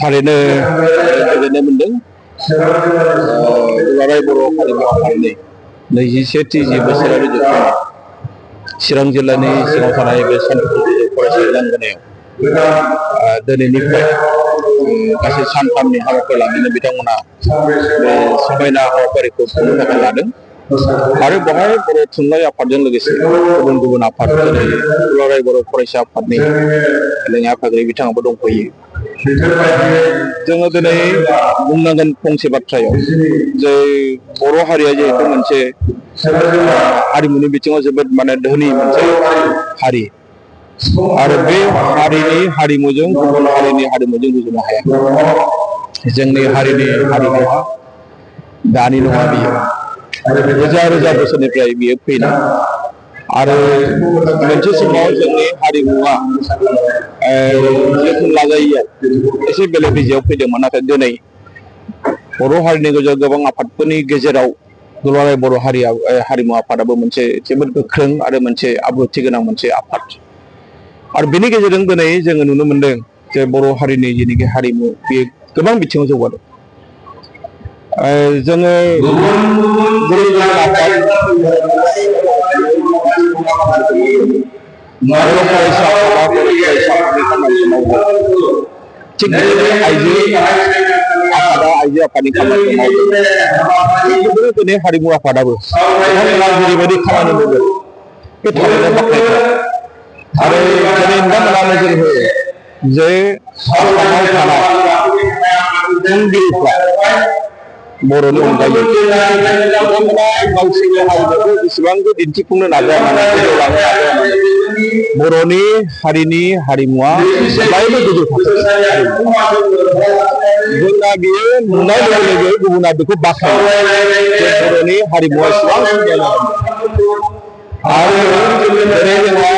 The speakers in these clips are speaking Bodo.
थारैनो गोजोननाय मोनदों दुलाराय बर' हारिमु आफादनि 21थि बोसोरारि जथुम्मा चिरां जिल्लानि सिङाव थानाय बे सानथुफुर फरायसालि लांगोनायाव दिनैनिफ्राय गासै सानथामनि हाबाफारि लानानै बिथांमोना बे समायना हाबाफारिखौ खुंनो थाखाय लादों आरो बेवहाय बर' थुनलाइ आफादजों लोगोसे गुबुन गुबुन आफाद जेरै दुलाराय बर' फरायसा आफादनि लेङाइ आफादगिरि बिथाङाबो दंफैयो। जोङो दिनै बुंनांगोन फंसे बाथ्रायाव जे बर' हारिया जिहेतु मोनसे हारिमुनि बिथिङाव जोबोद धोनि मोनसे हारि आरो बे हारिनि हारिमुजों गुबुन हारिनि हारिमुजों रुजुनो हाया। जोंनि हारिनि हारिमुवा दानि नङा, बियो रोजा रोजा बोसोरनिफ्राय बियो फैनाय आरो मोनसे समाव जोंनि हारिमुवा जोथोन लाजायैयाव एसे बेले बेजेयाव फैदोंमोन। नाथाय दिनै बर' हारिनि गेजेराव गोबां आफादफोरनि गेजेराव दुलाराय बर' हारिमु आफादाबो मोनसे जोबोद गोख्रों आरो मोनसे आब्रुथि गोनां मोनसे आफाद आरो बेनि गेजेरजों दिनै जोङो नुनो मोनदों जे बर' हारिनि जेनाखि हारिमु बेयो गोबां बिथिङाव जौगादों। जोङो थिग बिदिनो आइजो आफादनि खामानि मावदों। दिनै हारिमु आफादाबो बिथांमोना जेरैबायदि खामानि मावदों बे थारैनो बाख्नायथाव आरो दिनै नोंथांमोना नोजोर होयो जे आसामाव थानाय खुंगिरिफ्रा बर'नि अनगायै बिथांमोना गावसोरनि हारिमुखौ जेसेबांबो दिन्थिफुंनो नाजायामानो फोजौलांनो नाजायामानो बर'नि हारिनि हारिमुवा जेब्लायबो गोजौ थाखोनि जोंना बियो नुनाय लोगो लोगो गुबुना बेखौ बाख्नायो जे बर'नि हारिमुवा एसेबां समायना आरो दिनै जोंहा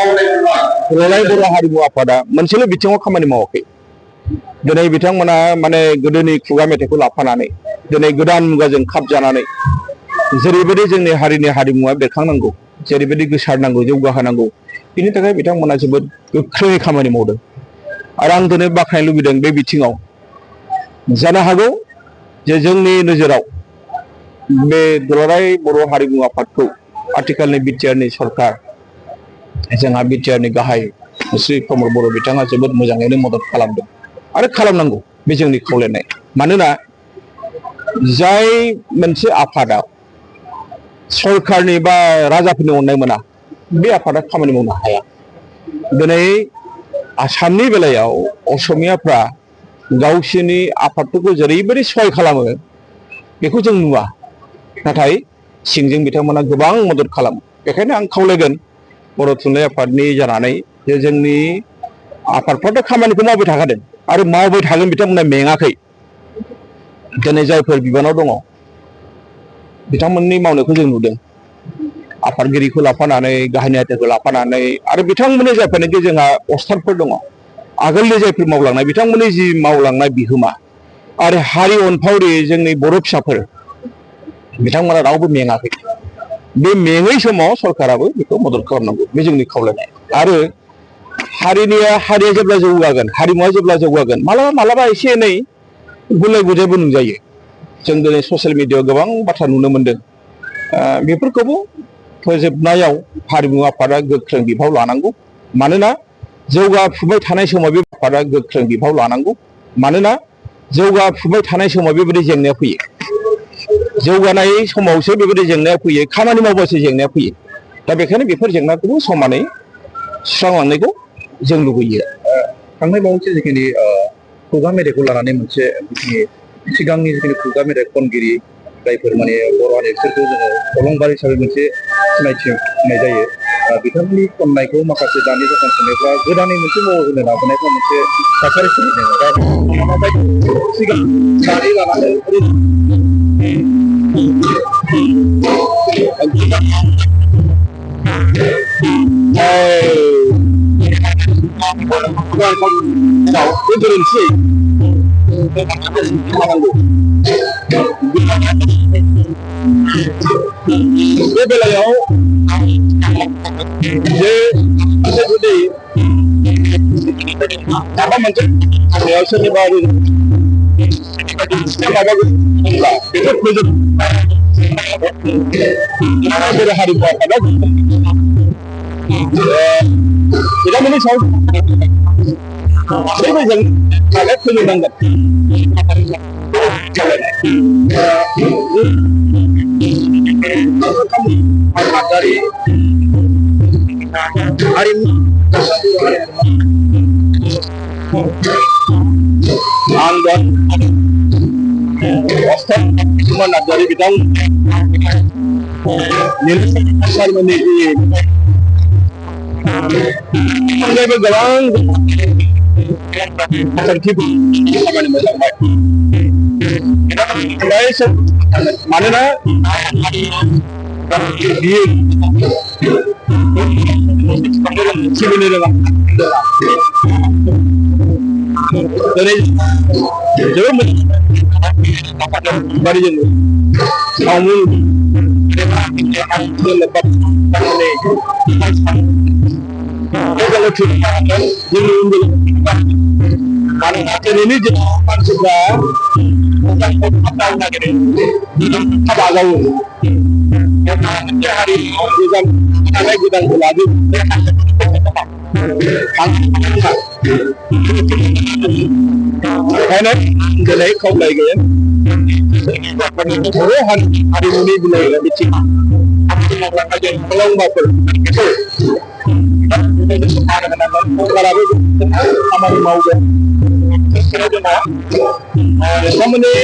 दुलाराय बर' हारिमु आफादा मोनसेल' बिथिङाव खामानि मावाखै। दिनै बिथांमोना गोदोनि खुगा मेथाइखौ लाफानानै दिनै गोदान मुगाजों खाब जानानै जेरैबायदि जोंनि हारिनि हारिमुवा बेरखांनांगौ, जेरैबायदि गोसारनांगौ, जौगाहोनांगौ, बिनि थाखाय बिथांमोना जोबोद गोख्रोङै खामानि मावदों आरो आं दिनै बाख्नायनो लुबैदों बे बिथिङाव जानो हागौ जे जोंनि नोजोराव बे दुलाराय बर' हारिमु आफादखौ आथिखालनि बिटिआरनि सरकार जोंहा बिटिआरनि गाहाय श्री प्रमद बर' बिथाङा जोबोद मोजाङैनो मदद खालामदों आरो खालामनांगौ, बे जोंनि खावलायनाय। मानोना जाय मोनसे आफादा सरकारनि बा राजाफोरनि अननाय मोना बे आफादा खामानि मावनो हाया। दिनै आसामनि बेलायाव असमियाफ्रा गावसोरनि आफादफोरखौ जेरैबायदि सहाय खालामो बेखौ जों नुवा, नाथाय सिंजों बिथांमोना गोबां मदद खालामो। बेखायनो आं खावलायगोन बर' थुनलाइ आफादनि जानानै जे जोंनि आफादफ्राथ' खामानिखौ मावबाय थाखादों आरो मावबाय थागोन, बिथांमोना मेङाखै। दिनै जायफोर बिबानाव दङ बिथांमोननि मावनायखौ जों नुदों, आफादगिरिखौ लाफानानै, गाहाय नेहाथारिखौ लाफानानै आरो बिथांमोननि जायफोरनाखि जोंहा अस्थादफोर दङ आगोलनि जायफोर मावलांनाय बिथांमोननि जि मावलांनाय बिहोमा आरो हारि अनफावरि जोंनि बर' फिसाफोर बिथांमोना रावबो मेङाखै। बे मेङै समाव सरकाराबो बेखौ मदद खालामनांगौ, बे जोंनि खावलायनाय। आरो हारिया जेब्ला जौगागोन, हारिमुवा जेब्ला जौगागोन, मालाबा एसे एनै गुलाय गुजायबो नुजायो। जों दिनै ससियेल मिडियायाव गोबां बाथ्रा नुनो मोनदों। बेफोरखौबो फोजोबनायाव हारिमु आफादा गोख्रों बिफाव लानांगौ। मानोना जौगाफुबाय थानाय समाव बे आफादा गोख्रों बिफाव लानांगौ। मानोना जौगाफुबाय थानाय समाव बेबायदि जेंनाया फैयो। जौगानाय समावसो बेबायदि जेंनाया फैयो, खामानि मावबासो जेंनाया फैयो। दा बेखायनो बेफोर जेंनाखौबो समानै सुस्रांलांनायखौ जों लुबैयो। थांनाय बावैसो जिखिनि खुगा मेथाइखौ लानानै मोनसे सिगांनि जिखिनि खुगा मेथाइ खनगिरि जायफोर बर' हारि बिसोरखौ जोङो अलंबार हिसाबै मोनसे सिनायथि होनाय जायो। बिथांमोननि खननायखौ माखासे दानि जाखांफुनायफ्रा गोदानै मोनसे महर होनो नाजानायफ्रा मोनसे थासारि सोलिदों। दा माबायदि सिगां दानि लानानै बे बेलायाव जे जुदि माबा मोनसे सोरनिबा माबाखौ बेखौ फोजोब बर' हारिमुआ बिथांमोननि सायाव गासैबो जों फोजोबनांगोन आबादारि हारिमु आं दा अस्थाद कुमार नार्जारि बिथां सारमोननि अनगायैबो गोबां आसारथिफोर खामानि मोनलांबाय मानोना बियो सिबिनो रोङा दिनै जोबोद मोजां बारि जोङो सावमुं जोंनि उन्दै मानोना दिनैनि दिनाव मानसिफ्रा नागिरो हाबा गावो गोदानखौ लाजोब ओंखायनो दिनै खावलायगोन बर' हारिमुनि बिलाइ बिथिं थुलुंगाफोर सरकाराबो खामानि मावगोन नोंथांमोननि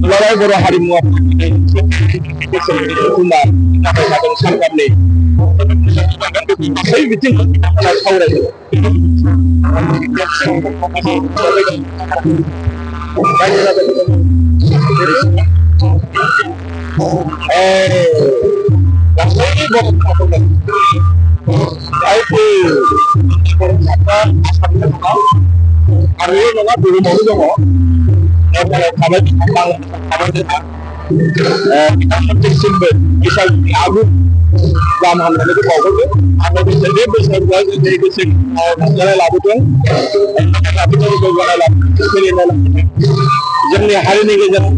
दुलाराय बर' हारिमुआ सरकारनि गासै बिथिंखौ सावरायगोन आरो नङा बुहुमावनो दङ बिथांमोननिसिमबो बैसागुनि आगु गाहाम हामलायनायखौ बावहरदों आरो बे बैसागुआ जोंनि गोसो रंजानाय लाबोदों जोंनि हारिनि गेजेराव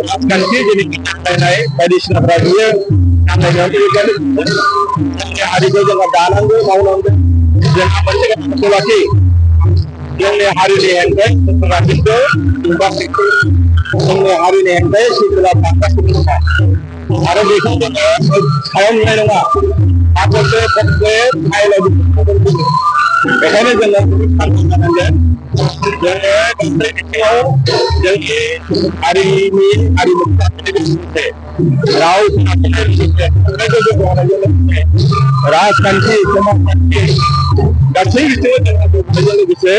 राजखान्थि जोंनि गाननाय बायदिसिनाफ्रा बियो जोंनि हारिखौ जोङो दानांगौ मावनांगौ जोंहा मोनसे खोथाखौ लाखि जोंनि हारिनि हेंथायै दासिमबो जोंनि हारिनि हेंथायै सिबिला थांगासिनो दङ आरो बेखौ जोङो सायाव नुनाय नङा माखासे फाइलाव बेखायनो जोङो जानांगोन जोङो गासै बिथिङाव जोंनि हारिनि हारिमुखौ राव राजखान्थि समाजखान्थि गासै बिथिङाव जोङो लोगोसे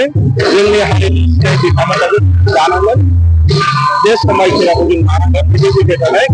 जोंनि हारिनि सिनायथि खामानियाबो जानांगोन बे समायखिराखौ जों लानांगोन बिदि थानाय